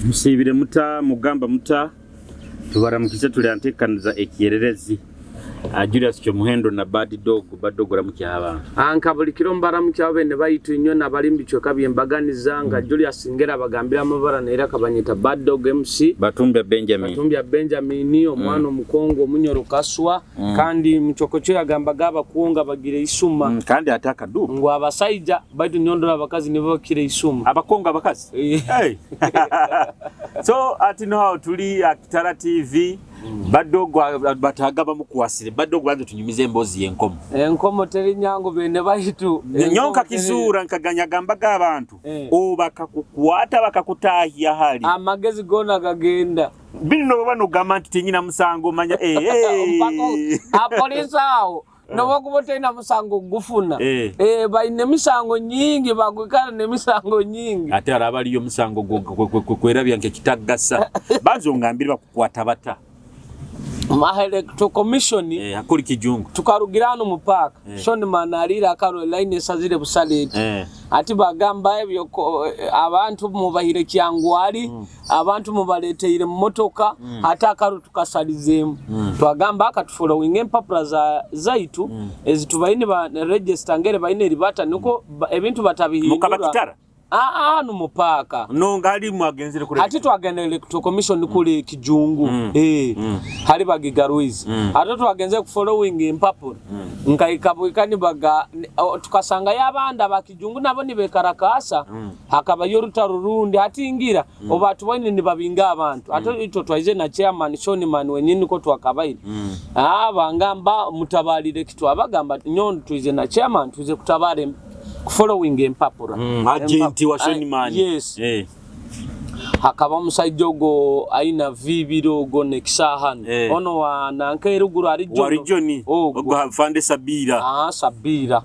Musiibire muta, mugamba muta, tubaramukize tuli antekaniza ekyererezi. Julius Kyomuhendo na Bad Dog, Bad Dog oramukya abantu. Nka buli kiro mbaramukyaho bene baitu inywe nabali mu bicweka by'embaganiza nka Julius Ngera bagambira amabara naira akabanyeta Bad Dog MC. Batumbya Benjamin. Batumbya Benjamin omwana omukongo omunyoro kaswa kandi mucokokyo yagambaga abakunga bagira isuma. Kandi ate akaduuka. Ngu abasaija baitu nyondora abakazi nibo bakira isuma. Abakongo abakazi. Hey. So ati no how tuli Kitara TV. Badogo bataga bamukwasire badogo banze tunyumize embozi y'enkomo. Enkomo teri nyangu bene baitu. Nyonka kizuura nkaganyagambaga abantu obakakukwata bakakutahya hali. Amagezi gona gagenda. Bino baba nogamba nti tinyina musango manya Apolisi awo nobokuba otalina musango gufuna baine emisango nyingi bagwikara n'emisango nyingi. Ate araba aliyo omusango gwerabya nk'ekitagasa banza ongambire bakukwata bata. Electoral Commission Akuli kijungu tukarugira hano mu park Shonman alira akaro line esazire busaleti ati bagamba ebyo abantu mubahire kyangwali abantu mubaleteire mu motoka ate akaro tukasalizemu twagamba akatufollowing empapula za zaitu ezitubaine ba register ngere baine ribata niko ebintu batabihindura mukabakitara hano mu park no ngali mwagenzere kure ati twagenda electoral commission kuli kijungu hali bagigarwizi ate twagenze ku following empapula nkaikabwikani baga tukasanga yabanda bakijungu nabo nibekarakasa hakabayo orutaro rundi ati ngira oba tubaine nibabinga abantu ate itwe twaize na chairman Shoniman wenyini ko twakabaire bangamba mutabalire kitwabagamba nyondo tuize na chairman tuize kutabare following empapula Agent wa Shoniman. Yes. Hakaba omusajja ogwo aina vibiro ogwo nekisahani ono wa nanka eruguru ari Jono wari Joni ogwo fande Sabira Sabira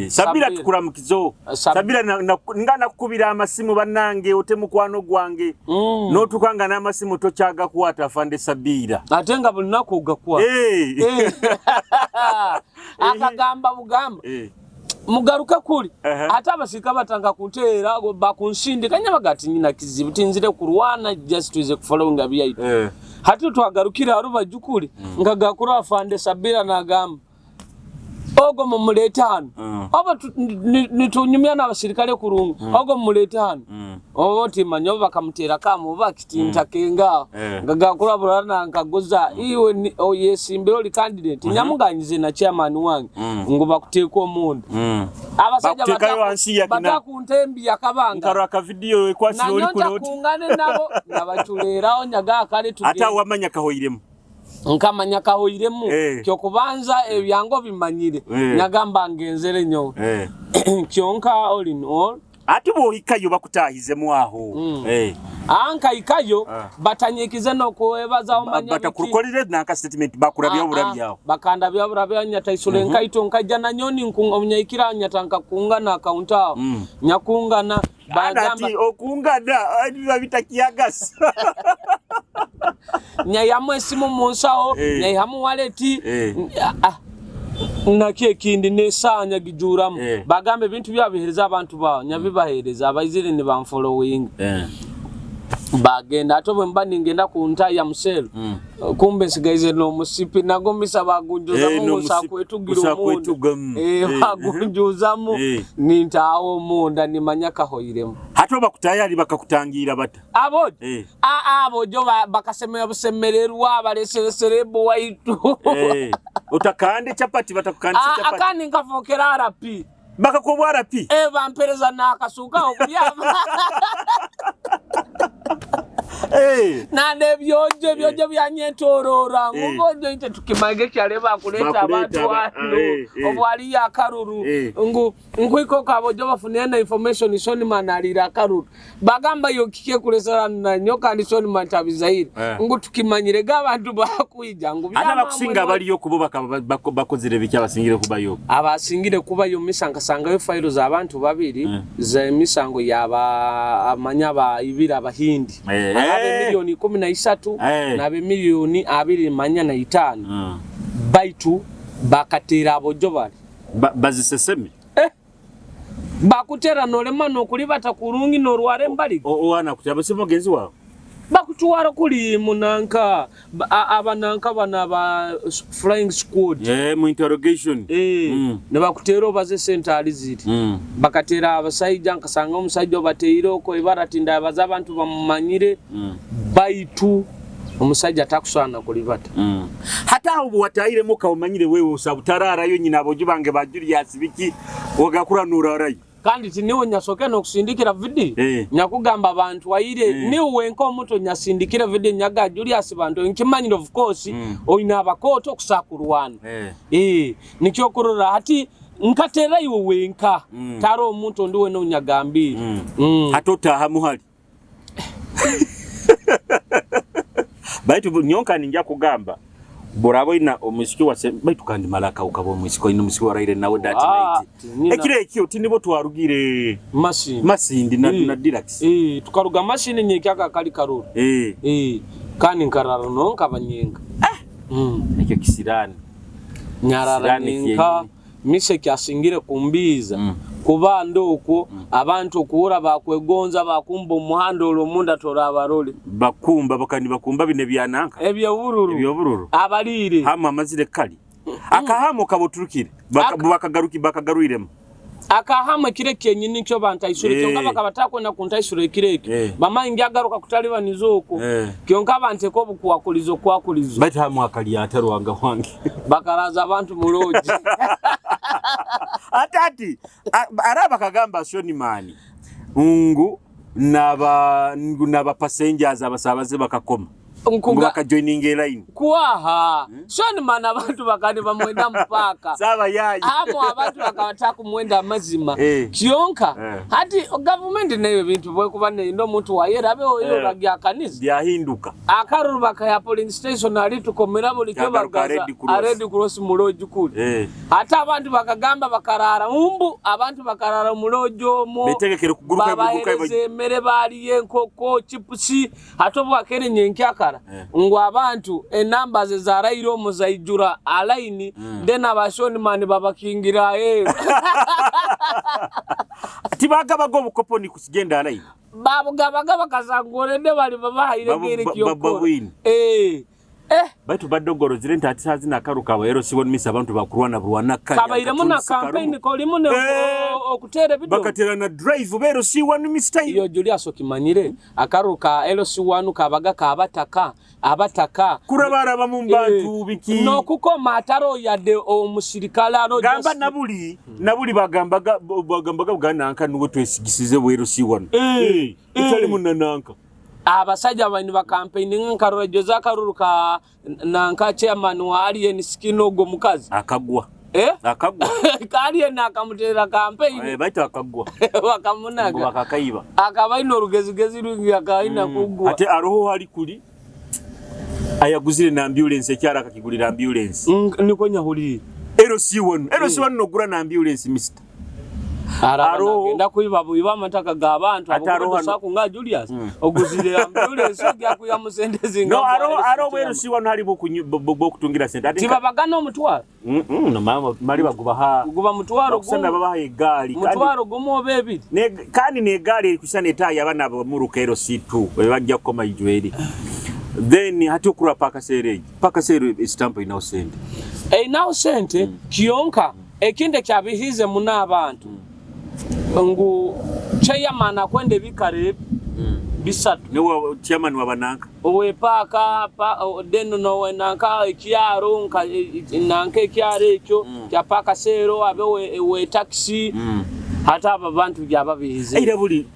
Sabira tukuramukizo Sabira nga nakukubira amasimu bannange ote mukwano gwange notukanga n'amasimu tokyaga kukwata fande Sabira ate nga buli lunaku ogakwata akagamba bugamba mugaruka kuli ate abasirika batanga kunteera bakunsindika nyabaga ati nyina kizibu tinzire kurwana just tuize kufollowinga byaitu hati twagarukira arubaju kuli nkagakura afande Sabira nagamba ogo mumulete hano oba nitunyumya n'abasirikale kurungu ogo mumulete hano oba timanya oba bakamutera kamu oba kitinta kenga ngagakura burana nkaguza iwe oyesimbira oli candidate nyamuganyize na chairman wange ngo bakuteeka omundu abasajja batakuntembi yakabanga nkaro aka video ekwasira oli kuloti kungane nabo nabachuleraho nyaga kale tugende ata wamanya kahoiremu nkamanya kahoiremu kyokubanza ebyango bimanyire nyagamba ngenzere nyo kyonka all in all ate bwohikayo bakutahizemu aho ankaikayo batanyikize nokwebaza omanya batakurukorire nanka statement bakurabya burabyaho bakanda bya burabya nyataisule nkaito nkajja na nyoni nkunga nyatanka kungana account aho nyakungana bagamba okungana biba bitakiagasa nyayamu esimu munsaho nyayihamu waleti nakyo ekindi nesanya gijuramu bagamba ebintu byabihereza abantu bawo nyabibahereza abaizire ne banfollowing bagenda ate bwe mba ningenda ku nta ya muselo kumbe nsigaize n'omusipi nagomisa bagunjuzamu ngusakwetugira omunda bagunjuzamu nintaawo omunda nimanya kahoiremu hati oba kutayali bakakutangira bata abo abo jo bakasemera busemererwa balesereserebo waitu otakande chapati batakukandisa chapati akandi nkafokera RP bakakobwa RP bampereza nakasuka okubyama nande ebyojo ebyojo byanyetorora ngubojo ite tukimage kyale bakuleta abantu hano obwali akaruru ngu nkwiko kabojo bafunye na information Shoniman alira akaruru bagamba yo kike kulesera na nyoka ndi Shoniman tabizaire ngu tukimanyire gabantu bakwija ngu byama abakusinga baliyo kubo bakozire biki abasingire kubayo abasingire kubayo misanka sangayo file za abantu babiri za emisango yaba amanya ba ibira abahindi abe milioni 13 na be milioni 25 baitu bakatera abojo bali baziseseme. Bakutera nolema nokulibata kurungi norwara embaliga. Owana kutera basi mugenzi wawe. Bakutwara kuli munanka abananka bana ba flying squad. Mu interrogation. Nibakutera obaze sente ali ziri. Bakatera abasaija nkasanga omusajja obateire oko ibara tinda baza abantu bamumanyire. Baitu omusajja takusana kulibata. Hata aho bwataire muka umanyire wewe usabutararayo nyina abojo bange ba Julius biki wagakura nurarayo. Kandi tiniwe nyasoke nokusindikira video. Nyakugamba abantu waire niwe wenka omuto nyasindikira video nyaga Julius bantu nkimanyire of course oyina abakoto okusakurwana. Nikyo kurora hati nkatera iwe wenka taro omuntu ndiwe no nyagambire. Hatota hamuhali. Baitu nyonka ninja kugamba burabo ina omusiki wa baitu kandi malaka ukabo omusiki ina omusiki waraire nawe that night. Ekire ekyo tinibo twarugire Masindi na Deluxe. Tukaruga Masindi nyekyaka kali karuru. Kandi nkarara no nkabanyenga. Ekyo kisirani. Nyarara nyenka mise kyasingire kumbiza. Kuba ndoko abantu okuura bakwegonza bakumba omuhanda olwo munda torabarole. Bakumba bakandi bakumba bine byananka. Ebyo bururu. Abalire. Hama amazire kali. Akahamo kaboturukire. Bakagaruki bakagaruiremo. Akahama kire kenyini kyo bantaisure kyonka bakabatakona kuntaisure kireke. Mama ingiagaruka kutalibaniza oko. Kyonka banteko obukwakulizo kwakulizo. Baitu hamu akali atarwanga wange. Bakaraza abantu muloji. Atati araba kagamba shoni mani. Ngu naba passengers abasabaze bakakoma. Ngubaka joining a line. Kuwaha. Shoni mana abantu bakani bamwenda mpaka. Sawa yayi. Amo abantu bakawataka kumwenda mazima. Kionka. Hati government nayo bintu bwe kuba ndo muntu wayera abe oyo bagya kanisa. Byahinduka. Akaruru bakaya polling station ali tukomera buli kyo bagaza Red Cross muloji kuli. Hata abantu bakagamba bakarara umbu abantu bakarara mulojo mo. Betegekere kuguruka bibuka emere bali enkoko chipusi hata bwakere nyenkyakara. Ngo abantu enamba ze zarairo muzaijura alaini then abashoni mani babakingira Tibaga bago ni kusigenda alaini. Babugabaga bakazangore ne bali babahaire gere kyokko. Baitu badogoro zirenta ati hazina karuka ero sibon misa abantu bakurwana burwana kali. Kabairemo na campaign kolimu ne okutere bido. Bakatera na drive bero si one mistake. Iyo Julius okimanyire akaruka ero si one kabaga kabataka abataka. Kurabara bamumbantu biki. No kuko mataro yade omusirikale aro gamba nabuli bagambaga bwananka nuwe twesigisize bwero si one. Utali munananka. Abasajja bani ba campaign nkarora Jose karuruka nanka chairman wa Alien Skin ogwo mukazi akagwa. Akagwa. Alien akamutera campaign. Baita akagwa. Bakamunaga. Bakakaiba. Akabaino orugezigezi rungi akaina kugwa. Ate aroho hali kuli ayaguzire na ambulance ekyara akakigulira ambulance. Niko nyahuli. Ero si wonu. Ero si wonu nogura na ambulance mister. Aro ngenda kuiba buiba amataka ga abantu abokudosa nga Julius oguzire ambulance ogya kuya musendezi nga no aro bweru si wanu hali bokutungira sente tibabagana omutwaro no mama mali bagubaha guba mutwaro gumu babaha egali mutwaro gumu obebi ne kandi ne egali kusana etaya abana bamuruka ero C2 bajja kukoma ijweri then hati okura paka sere stamp inawo sente inawo sente kionka ekinde kyabihize muna abantu ngu chairman akwende bikare bisatu niwe chairman wa bananka owe paka pa deno no wenanka ekyaro nka nanka ekyaro ekyo kya paka sero abe we taxi hata aba bantu byababihize era buli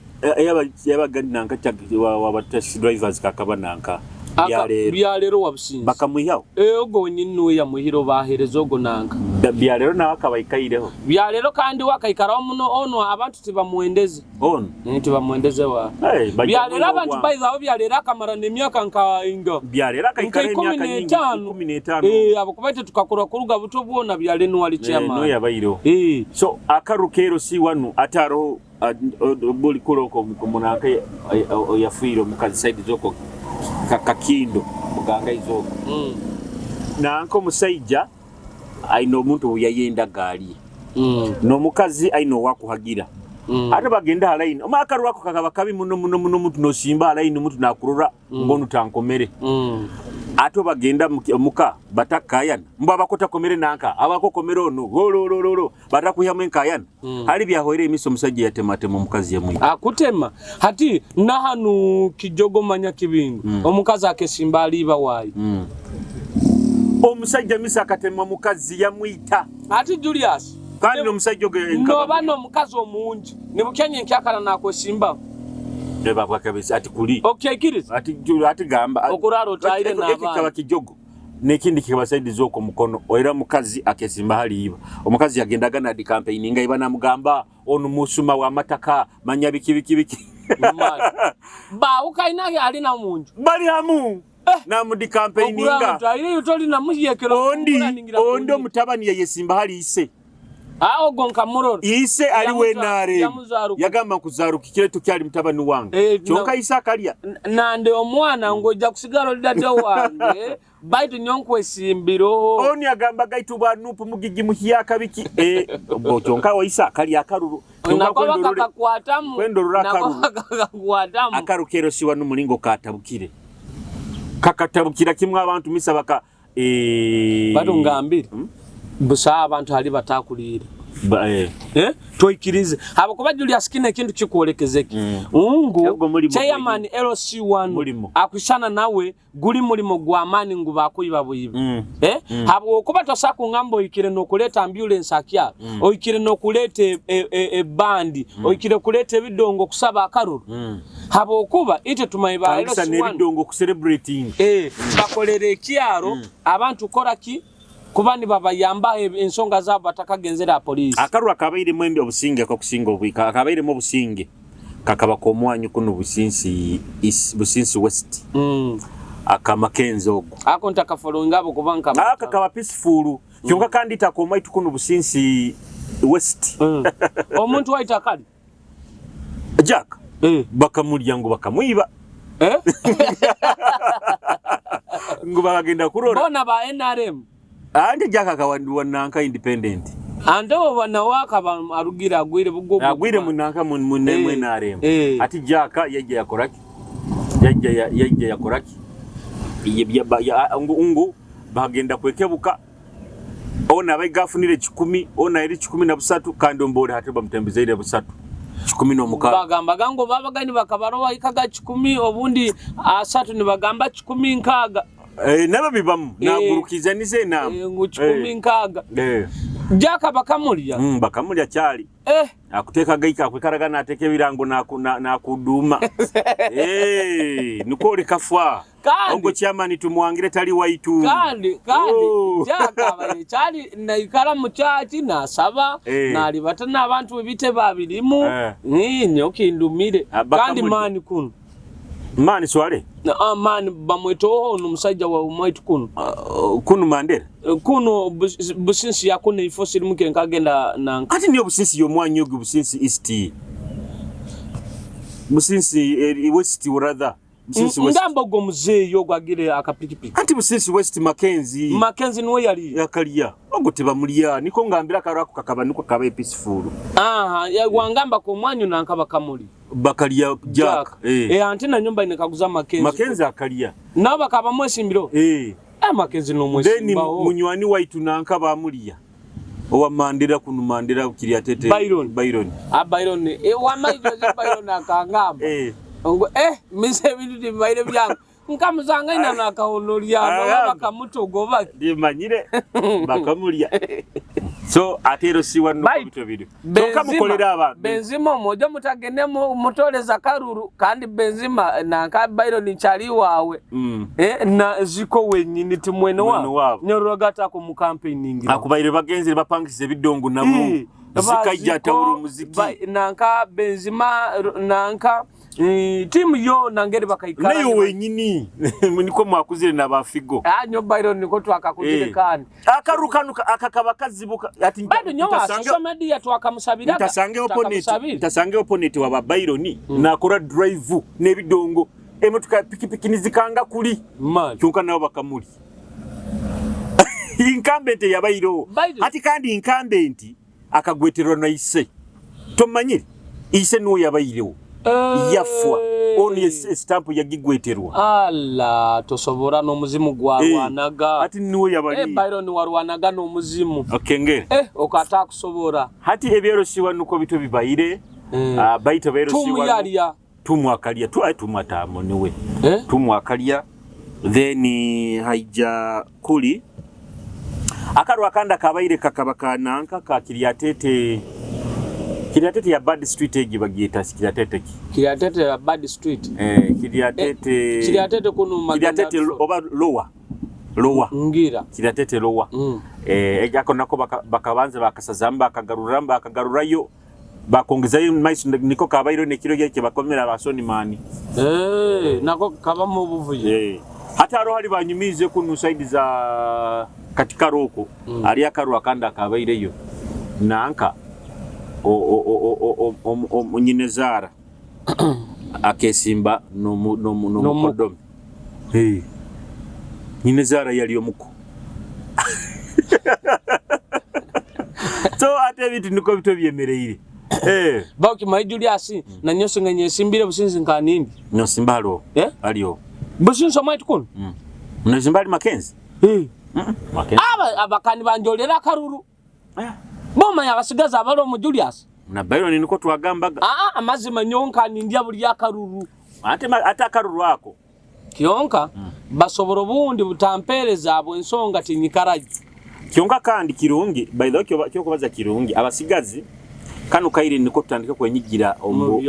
yaba nanka wa taxi drivers kakaba nanka byalero wabusinzi bakamwihaho ogo nyinnu ya muhiro bahereza ogo nanka byalero nawe akabaikaireho byalero kandi wakaikaraho muno ono abantu tibamuendeze ono tibamuendeze wa byalero abantu baizaho byalero akamara nemyaka nka inga byalero akaikara emyaka nyingi 15 abakubaite tukakura kuruga buto bwona byaleno wali chairman no yabaireho so akarukero si wanu ataro buli kuloko munanka yafiire omukazi side zoko kakindo muganga izoko nanka omusajja aina omuntu yayenda gaali n'omukazi aina owakuhagira Ate bagenda ha line, omakaruru ako kakaba kabi muno muno muno, omuntu nosimba ha line, omuntu nakurora ngu onu tankomere. Ate bagenda muka batakayana, mbu abako takomere nanka, abako komere onu gololololo, batakwihamu enkayana. Hali byahwere emiso, omusajja yatematema omukazi yamwita. Akutema hati nahanu kijogo manya kibingo, omukazi akesimba aliba waayi. Omusajja misa akatema omukazi yamwita. Ati Julius, kandi n'omusajja ogwo noba n'omukazi omungi nibukyenye nkyakala nakwesimbaho. Ati kuli okyaikiriza ati ati gamba okurara otayire n'abaana. Kikaba kijogo n'ekindi kikaba side z'okwo mukono, era mukazi akesimba hali iba. Omukazi yagendaga nadi campaign nga iba namugamba onu musuma wa mataka manya biki biki biki. Bawo kaina alina munju bali hamu namudi campaign nga ondi ondi omutabani yayesimba hali ise. Aho gonka muroro ise ali wenare yagamba nkuzarukikire tukyali mutabani wange, kyonka ise akalya nande omwana ngojja kusigala olidadde wange baitu nyonkwesimbiro. Oni agamba gaitu bwa nupu mugigi muhyaka biki kyonka waisa akalya akaruru kwendorora akaruru akaru kero siwa n'umulingo katabukire kakatabukira kimwe abantu misa baka bado ngambire busa abantu hali batakulire toikirize abakuba Julius kine ekintu kikuolekezeki ungu chairman LC1 akushana nawe guli mulimo gwa amani ngu bakuyiba buyiba. Habwokuba tosa kungamba oikire nokuleta ambulance akya, oikire nokuleta ebandi, oikire kuleta ebidongo kusaba akaruru. Habwokuba ite tumayiba LC1 n'ebidongo ku celebrating. Bakolere ekyaro abantu kora ki kuba nibabayamba ensonga zabo batakagenzera polisi. Akaruru akabaire mwembi obusinge akakusinga obwika akabaire mu businge kakaba komwanyu kuno Businsi Businsi West. Akamakenzi ogwo ako ntakafollowing abo kubanka aka kaba peaceful kyonka kandi takoma itukuno Businsi West. Omuntu waita kali Jack bakamulya ngo bakamwiba ngo bagenda kurora bona ba NRM andi Jack akawandiwa nanka independent ando wanawaka arugira agwire bugo agwire munanka mun NRM ati Jack yajja yakoraki yajja yakoraki ungu bagenda kwekebuka ona abayigafunire 10 ona eri 13 kandi ombole hati bamutembezeire 3 16. Bagamba gango babagani bakabarowa ikaga 10 obundi 3 nibagamba 16. Nabo bibamu nagurukiza nize na ngu 16. Jaka bakamulya bakamulya kyali akuteka gaika akwekaraga nateka ebirango nakuduma niko likafwa ongo chairman tumwangire tali waitu kandi Jaka baye kyali naikara mu chachi nasaba nalibata n'abantu ebite babirimu ninyo kindumire kandi mani kuno mani swale mani bamwetoho n'omusajja wa mwaitu kuno kuno Mandela kuno Businsi yakune ifo sirimuke nkagenda na ati niyo Businsi yomwanyo Businsi East Businsi West rather Businsi West ngambo go muzeeyo gwagire akapikipiki anti Businsi West Mackenzie niwe yali yakalya ogo tebamulya niko ngambira karako kakaba niko kabaye peaceful ya wangamba ko mwanyu nankaba kamuli bakalya Jack anti na nyumba inekaguza Mackenzie akalya nabo bakaba mwesimbiro Mackenzie no mwesimba then munywani waitu nanka bamulya owa Mandela kunu Mandela kirya tete Byron Byron wa maijo Byron akangamba ngo mise bintu dibaire byangu nkamuzanga ina nakahono lyano bakamutogoba ndimanyire bakamulya so atero siwa no bito bido tokamukolera abantu Benzima moja mutagende mutoleza karuru kandi Benzima nanka Byron chali wawe na ziko wenyini timwene wa nyorogata ko mu campaigning akubaire bagenzi bapangise bidongo nabo zikajja tawuru muziki nanka Benzima nanka timu yo nangeri bakaikara nayo wenyini niko mwakuzire na bafigo nyo Byron niko twakakuzire kandi akarukanu akakaba kazibuka ati bado nyo social media twakamusabiraga ntasange opponent wa Byron nakora drive n'ebidongo emotoka pikipiki nizikanga kuli kyonka nabo bakamuli incumbent yabairo ati kandi incumbent akagweterwa na ise tomanyire Ise nuwe yabairewo. Yafwa. Onu esitampu yagigweterwa. Ala tosobora n'omuzimu gwarwanaga. Ati niwe yabali. Byron warwanaga n'omuzimu. Okengere. Okatakusobora. Hati ebyerosiwa nuko bitu bibaire. Baito berosiwa. Tumu yalya. Tumu akalya. Tumu atamo niwe. Tumu akalya. Then haija kuli. Akarwa kanda kabaire kakabaka nanka ka Kiryatete. Kiryatete ya Bad Street egi bagiyita Kiryatete ki? Kiryatete ya Bad Street. Kiryatete. Kiryatete kuno maganda. Kiryatete oba lower. Lower. Ngira. Kiryatete lower. Ejako nako bakabanza bakasazamba bakagaruramba bakagarurayo bakongezayo maiso niko kabairo nekiro yake bakomera abasoni mani. Nako kaba mu buvuye. Hata haro hari banyumize kuno side za katika roko. Ali akarwa kanda kabaireyo. Nanka o nyinezara akesimba no mukodomi. Nyinezara yali omuko. So ate bintu niko bito byemereire. Bauki mai Julius na nyoso ngenye simbire businzi nkanindi. Nyosimba halo. Aliyo. Businzi omaitu kuno. Nyosimba ali Mackenzie. Mackenzie. Aba abakani banjolera karuru. Boma yabasigaza abalo mu Julius. Na Byron niko twagambaga. Amazima nyonka nindya buli akaruru. Ate ate akaruru ako. Kyonka basobora obundi butampereza abo ensonga tinyikaraji. Kyonka kandi kirungi by the way kyokubaza kirungi abasigazi kano kaire niko tutandika kwenyigira mu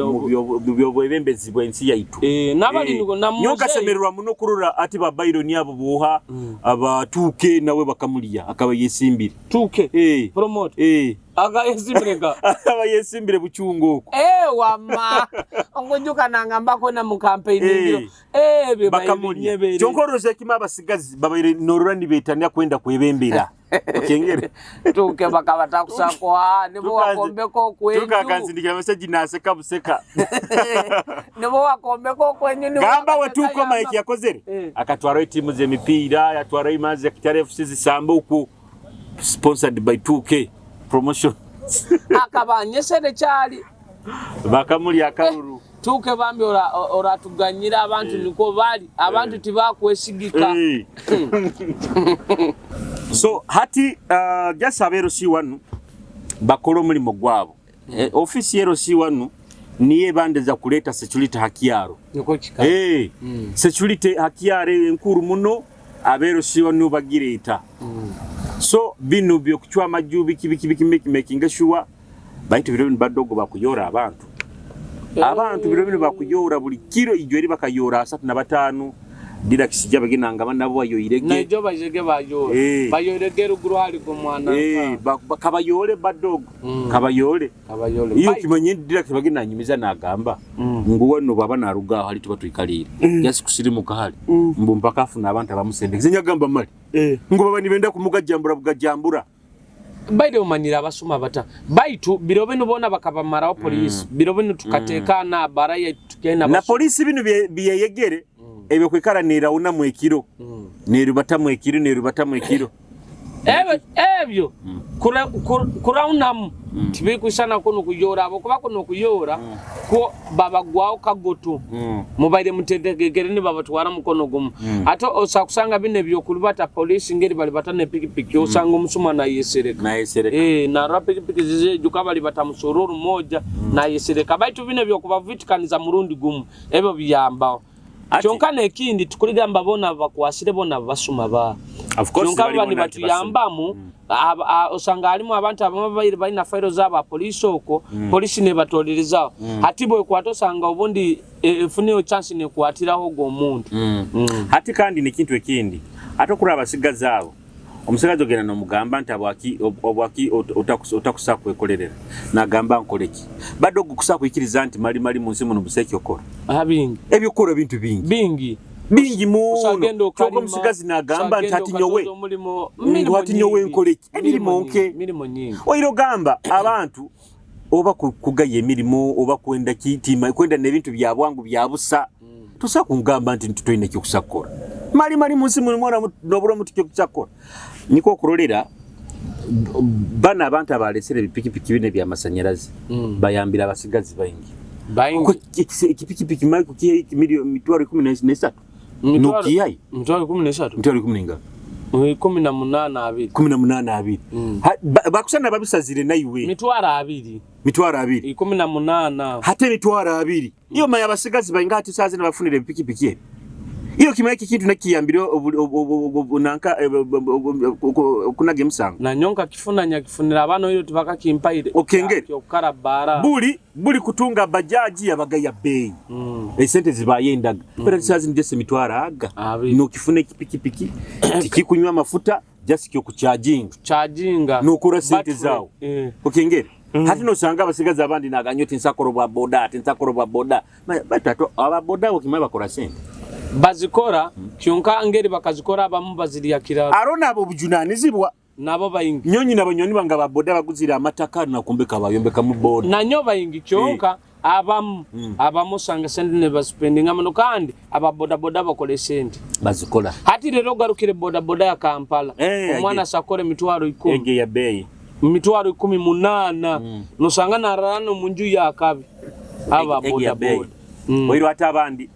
byobwebembezi bw'ensi yaitu. Nabali niko na nyonka semererwa muno kurura ati ba Byron abo buha abatuke nawe bakamuliya akaba yesimbire. Tuke. Promote. Aga yesimbire ga. Akaba yesimbire buchungu oko. Wama. Ongojuka nangamba ko na mu campaign ngiro. Be bakamuliya. Kyonkoroze kima abasigazi babaire norora nibetania kwenda kwebembera. Okengere. Tuke bakabata kusakwa nibo wakombeko kwenyu. Tuka kanzindikira message naseka buseka. Nibo wakombeko kwenyu nibo. Gamba wetuko Mike yakozere. Akatwara timu z'emipiira, yatwara imazi ya Kitare FC zisamba uku sponsored by 2K promotion. Akabanyesere cyali. Bakamuli akaruru. Tuke bambi oratuganyira abantu niko bali abantu tibakwesigika. So hati just abero si wanu bakora omulimo gwabo. Office yero si wanu niye bandeza kuleta security hakiaro. Niko kika. Security hakiare enkuru muno abero si wanu bagireta. So binu byo kuchwa majubi kibiki making sure baitu biro badogo bakuyora abantu. Abantu biro bino bakuyora buli kiro ijweri bakayora 35. Dira kisijja bagenanga nabo bayoirege. Najo bajege bayora. Bayorege ruguru hali ko mwana. Kabayore badogo. Kabayore. Kabayore. Iyo kimanye dira kibagena nyimiza nagamba. Nguwa no baba naruga hali tuba tuikalire. Just kusirimuka hali. Mbu mpaka afuna abantu abamusendekeza nyagamba mali. Ngo baba nibenda kumugajambura bugajambura. Baide umanyira abasuma bata. Baitu biro bino bona bakabamaraho police. Biro bino tukatekana baraya tukena na polisi bino biyeyegere. Ebyo kwekaranira una mwekiro. Nerubata mwekiro nerubata mwekiro. Ebyo kuraunamu tibikusana kuno kuyora abo kuba kuno kuyora ko babagwaho kagoto. Mubaire mutetegekere ni babatwara mukono gumu. Ate osakusanga bine byo kulubata police ngeri bali batane pikipiki osanga omusuma na yesereka. Na yesereka. Na ra pikipiki zizejuka bali batamusororo moja na yesereka. Baitu bine byo kubavitikaniza murundi gumu. Ebyo biyamba. Kyonka nekindi tukuligamba bona bakwasire bona basuma ba. Kyonka bani batuyambamu osanga alimu abantu abamu balina failo zaba police oko police ne batolerizawo. Hati bwe kwata osanga obundi efuniyo chance ne kwatiraho go omuntu. Hati kandi nekintu ekindi ate okuraba abasigazi abo omusigazi ogenda nomugamba nti obwaki otakusa kwekolerera nagamba nkoleki badde ogukusa kwikiriza nti mali mali mu nsi muno buseki okora bingi ebyokora bintu bingi bingi bingi muno kyokka omusigazi nagamba nti ati nyowe ati nyowe nkoleki emirimo nke oira ogamba abantu oba kugaya emirimo oba kwenda kitima kwenda n'ebintu bya bwangu bya busa tusa kugamba nti tutolina kyokusa kukora mali mali mu nsi muno nobura omuti kyokusa kukora niko okurolera Bano abantu abalesere ebipikipiki bino ebyamasanyarazi bayambire abasigazi baingi. Baingi. Ekipikipiki mali kukiha mitwaro 13. Nokihayo? Mitwaro 13. Mitwaro ikumi n'ingaha? 18 2. 18 2. Bakusana babisazire naiwe. Mitwaro 2. Mitwaro 2. 18. Hati emitwaro 2. Iyo manya abasigazi bainga hati saazi nibafunira ebipikipiki ebi. Iyo kimanye eki kintu nakiyambire nanka okunaga emisango. Nanyowe nkakifuna nyakifunira abaana oiro tibakakimpaire. Okengere. Kyokukara bara. Buri kutunga bajaji yabaga ya beeyi. Esente zibayendaga. Pero saazi ni just emitwaro aga. Nokifuna ekipikipiki tikikunywa amafuta just kyokucharginga. Charginga. Nokora sente zaawe. Okengere. Hati nosanga abasigazi abandi naganya oti nsakora obwa boda, ati nsakora obwa boda. Baitu ati aba boda okimanyi bakora sente. Bazikora kyonka ngeri bakazikora abamu bazirya kiraro. Aro nabo obujunanizibwa. Nabo baingi. Nyonyi na banywani bange aba boda baguzire amataka nakumbeka bayombekamu boda. Nanyo baingi kyonka abamu abamu osanga sente nibaspendinga muno kandi aba boda boda bakora esente. Bazikora. Hati rero ogarukire boda boda ya Kampala. Omwana asakora emitwaro 10. Ege ya beyi. Emitwaro 18. Nosanga narara omu nju yakabi. Aba boda boda. Oiru ate abandi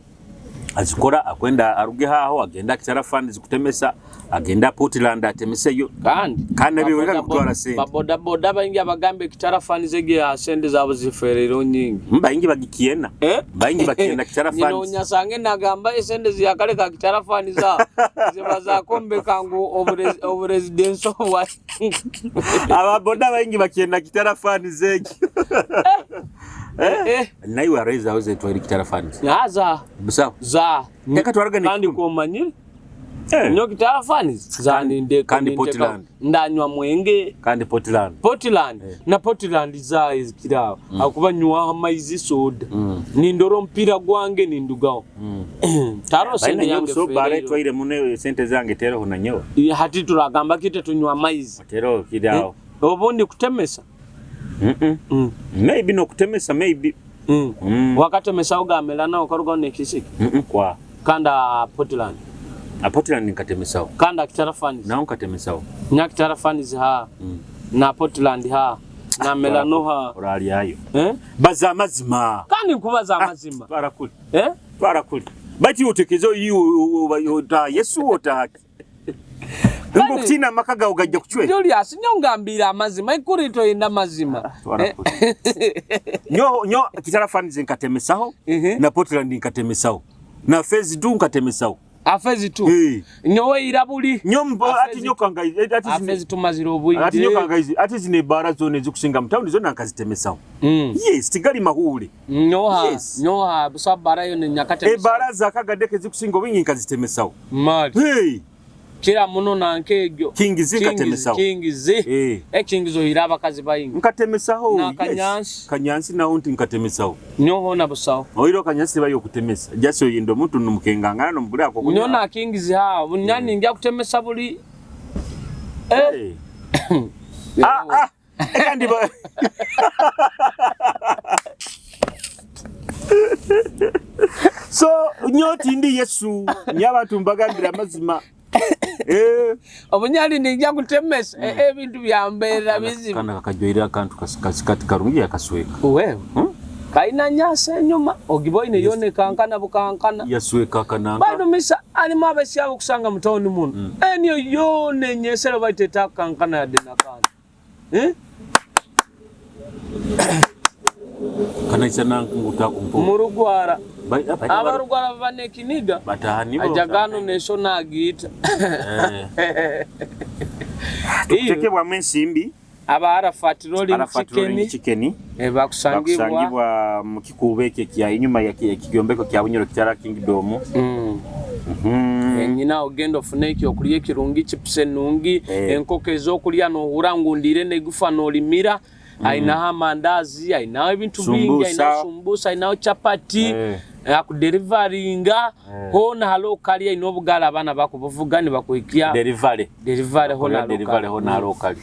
azikora akwenda aruge haho agenda Kitara Fund zikutemesa agenda Portland atemeseyo kandi kandi nabyo reka kutwara sente. Ba boda boda baingi abagambe Kitara Fund zege ya sente zabo ziferero nyingi. Baingi bagikiena. Baingi bakiena Kitara Fund. Nyino nyasange nagamba esente ziyakaleka Kitara Fund za ziba zakombeka ngu oburesidence bwa aba boda baingi bakiena Kitara Fund zege. Naiwe araiza hoze twari Kitara Fund. Aza. Busawo. Za. Teka twaraga ni kandi komanyire. Nyo Kitara Fund za ninde kandi Portland. Ndanywa mwenge kandi Portland. Portland na Portland za izikirawo. Akuba nywa amaizi soda. Nindoro mpira gwange nindugawo. Taro sente yange. So bare twaire mune sente zange tero hunanyowa. Hati turagamba kite tunywa amaizi. Tero kirawo. Obundi kutemesa. Maybe no kutemesa maybe. Wakatemesa ugamelana ukaruga nekisiki. Kwa kanda Portland. A Portland nkatemesawo. Kanda Kitara Fund. Na nkatemesawo. Nya Kitara Fund ha. Na Portland ha. Na Melano ha. Orali ayo. Baza amazima. Kandi nkubaza amazima. Barakuli. Barakuli. Bati utekezo ota Yesu ota haki. Ngo kutina amaka gawe gajja kuchwe. Julius nyongambira amazima ikuri toyenda mazima. Nyo nyo Kitara Fund nkatemesaho na Portland nkatemesaho. Na phase 2 nkatemesaho. A phase 2. Nyowe irabuli. Nyombo ati nyokanga ati zine. A phase 2 maziro obuyide. Ati nyokanga izi ati zine bara zone zikusinga mtawuni zona nkazitemesaho. Yes, tigali mahule. Nyoha. Yes. Nyoha busabara yo ne nyakate. E bara zakagadeke zikusinga obingi nkazitemesaho. Mali. Hey. Kira muno nankegyo. Kingizi nkatemesaho. Kingizi. Kingizo hira abakazi bayingi. Nkatemesaho. Na kanyansi. Kanyansi naho nti nkatemesaho. Nyoho na busaho. Oiro kanyansi bayo kutemesa. Jaso yindo muntu numukengangana nomugule ako kunya. Nyo na kingizi ha. Bunyani ngia kutemesa buli. Kandi ba. So nyoti ndi Yesu nyabantu mbagambira amazima. Obunyali nijja kutemesa ebintu byambeera bizibu. Kana kakajoyera akantu kasikati karungi yakasweka. Wewe. Kaina nyasa enyuma ogiboine yone kankana bukankana. Yasweka kananga. Bado misa alimu abasiabo kusanga mutawuni muno. Eniyo yone nyesero baiteta kankana yadde nakana. Kanaisa nanguta kumpo. Murugwara. Abarugwara banekiniga. Batahani bo. Ajagano nesho nagita. Tukutekebwamu ensimbi. Aba Arafat Rolling Chicken. Bakusangibwa mu kikuubo ekyo ekya inyuma ya kigyombeko kya Bunyoro Kitara Kingdom. Enyina ogenda ofune ekyokulya ekirungi, chips ennungi, enkoko ez'okulya n'ohura ngundire negufa n'olimira. Ainaho amandazi, ainaho ebintu bingi, ainaho sumbusa, ainaho chapati, akuderivaringa hona halo kali aina obugala abaana bakubuvuga nibakuhikia delivery. Delivery hona delivery hona halo kali.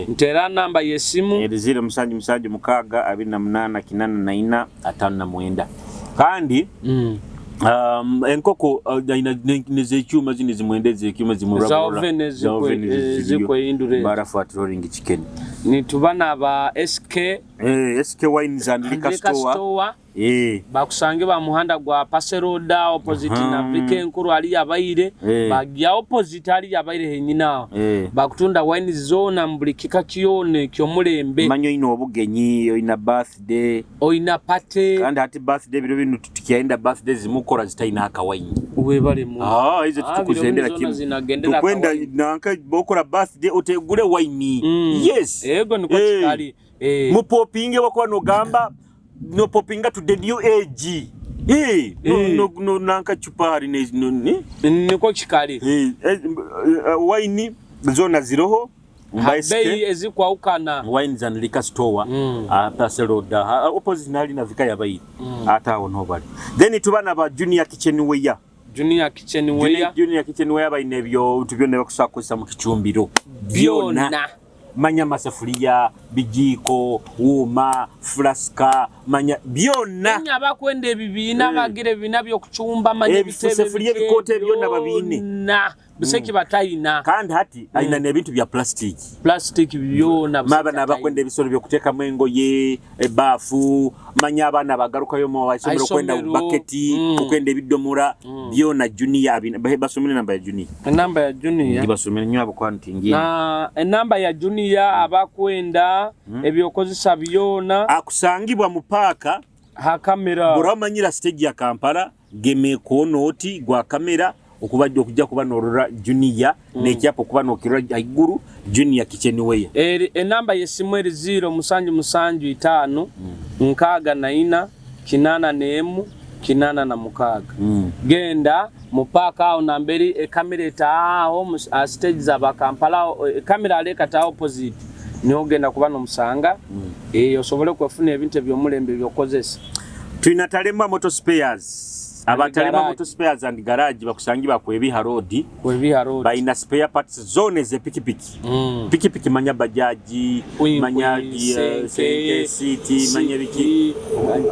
Ntera namba yesimu 0 7 7 6 28 84 59. Kandi Enkoko nezekyuma zino zimwenda ezekyuma. Za oven ezikwehindura ezo. Barafu at Rolling Chicken. Nituba naba SK. SK Wines and Liquor Store. Store. Bakusange ba muhanda gwa Paseroda opposite na Vike Enkuru ali yabaire. Bagya opposite ali yabaire henyina aho. Bakutunda wine zona mu buli kika kyona ekyomulembe. Manyo ino obugenyi, oyina birthday, oyina party. Kandi hati birthday biro bino tukienda birthday zimukora zitaina akawaini. Webale mu. Ah, izo Ah, tutukuzendera biro bino zona kimu. zinagendera Tukwenda akawaini. nanka bokora birthday otegule waini. Yes. Ego niko kikali. Mupopinge wakuba nogamba no popinga to the new age. No, no, no, nanka chupa hari ne, no, ne? Niko kikali. Waini zona ziroho. Bei ezikwawukana. Wines and Liquor Store. Paseroda opposite nali na Vika yabayi. Ate awo nobali. Then tuba ba Junior Kitchenware. Junior Kitchenware. Junior Kitchenware bayina ebyo bintu byonna bakusobola kukozesa mu kicumbiro. Byonna. Manya masafuliya, bijiiko, wuuma, flaska, manya byonna. Enya abakwenda ebibiina bagira ebibiina by'okucumba, manya ebitebe. Ebisafuriya, ebikoota byonna babiine. Byonna. Buseki batayina. Kandi hati alina n'ebintu bya plastic. Plastic byonna. Buseki Maba n'abakwenda ebisolo by'okuteekamu engoye, ebaafu, manya abaana bagarukayo mu masomero okwenda Aisomero. baketi, okwenda ebidomora, byonna Junior basomere namba ya Junior. Enamba ya Junior. Basomere nnyo abo kwani tingi. Na enamba ya Junior abakwenda ebyokozesa byonna. Akusangibwa mu paaka ha kamera. Bw'oramanyira stage ya Kampala, geme konooti gwa kamera okubajja okujja kuba n'orora Junior n'ekyapa okuba n'okirora haiguru Junior Kitchenware. Eri enamba y'essimu eri 0 7 7 5 64 81 86. Genda mu paaka awo namberi ekamera etaawo mu stage za Kampala awo, ekamera aleka ta opposite niho ogenda kuba n'omusanga, osobole kwefuna ebintu ebyomulembe byokozesa. Tulina Talemwa Motor Spares. Abatalema Garage. Motor Spares and Garage bakusangibwa ku Ebiha Road. Kwebiha Road. Balina spare parts zona ez'epikipiki. Pikipiki manya bajaji, Kwikwi, manya senke, senke, city, manya biki.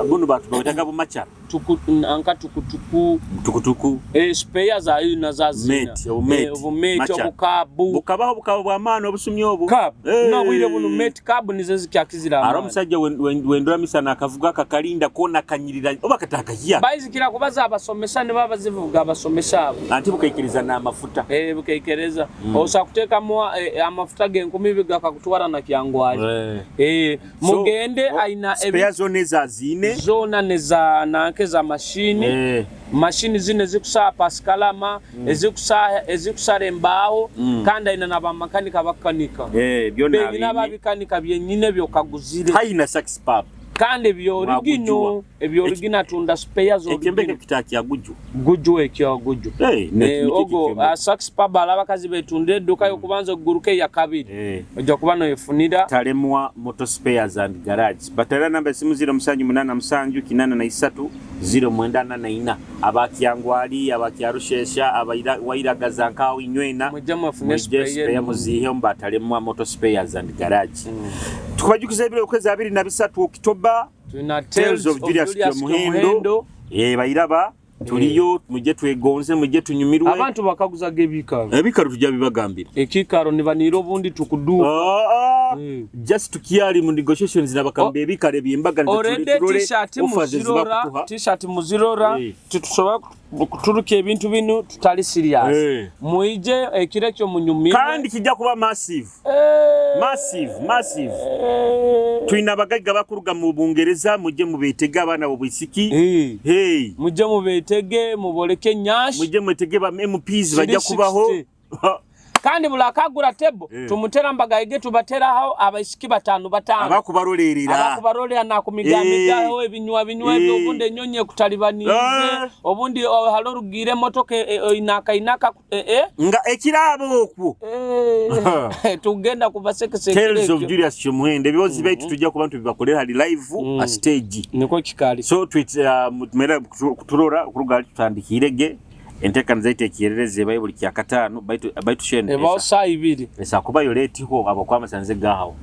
Buno batu bawetaga bumacha. Tuku, anka tukutuku. Tukutuku. Spare za na za zina. Mate, obumate. Obumate, Macha. obukabu. Bukabaho bukaba bw'amaani obusumya obu. Cab. Nabwire buno mate cab nizo zikyakizira Ari amaani. omusajja wendura misana akavuga akakalinda kona kanyirira oba katakahya. Bayizikira kubaza abasomesa ne baba zivuga abasomesa abo. Anti bukaikiriza n'amafuta. Bukaikereza. Osobola kuteekamu amafuta g'enkumi gakakutwara na kyangwali. Mugende aina Spare zone eza zine. Zona neza nanke za mashini. Mashini zino ezikusaba pasikalama, ezikusala embaawo, kandi aina n'abamakanika bakanika. Byonna Benyina abine. ababikanika byenyine byokaguzire. Haina sax pub. Kandi ebyorigino, ebyorigino atunda spare Ekyembeke z'origino. kitakyaguju. Guju ekyo guju. Ogo sax pub alabakazi betunda edduka y'okubanza okuguluka eya kabiri. Ojja kuba noyefunira. Talemwa Motor Spares and Garage. Batera namba esimu 0787 83 0944. Abakyangwali, abakyarushesha, abaira wairagaza nkawo inywena. Mujje mwefune Mujje spare spare yenu. muzihe mba Motor Spares and Garage. Tukubajukiza ebiro okwezi 23 Oktoba. Tulina Tales of Julius Kyomuhendo. Bayiraba tuliyo, mujje twegonze, mujje tunyumirwe. Abantu bakaguzaga ebikaro. Ebikaro tujja bibagambira. Ekikaro nibanira obundi tukuduka. Just tukyali mu negotiations nabakamba ebikaro ebyembaga Already t-shirt muzirora, t-shirt muzirora, titusobola kuturuka ebintu bino tutali serious. Muije ekiro ekyo munyumirwe. Kandi kijja kuba massive. Massive, massive. Tulina abagagga bakuruga mu Bungereza, mujje mubeetege abaana bo bwisiki. Hey. Mujje mubeetege, muboleke nyashi. Mujje mwetege ba MPs bajja kubaho. 360. Kandi buli akagura tebo tumutera mbagaige tubateraho abaisiki batano batano. Abakubarolerera. Abakubarolera nakumigamigaho ebinywa binywa ebyo, obundi enyonyi ekutalibanize, obundi halo rugire emotoka inaka inaka Nga ekirabo okwo. Tugenda kubasekese. Tales of Julius Kyomuhendo ebibozi baitu tujja kuba tubibakolera hali live a stage. Niko kikali. So tweet mera kuturora okuruga tutandikirege enteekaniza zaitu ebayo buli kyakataano baitu shene ebaho saa ibiri. Esa kuba yo letiho abo kwamasanze gahawo.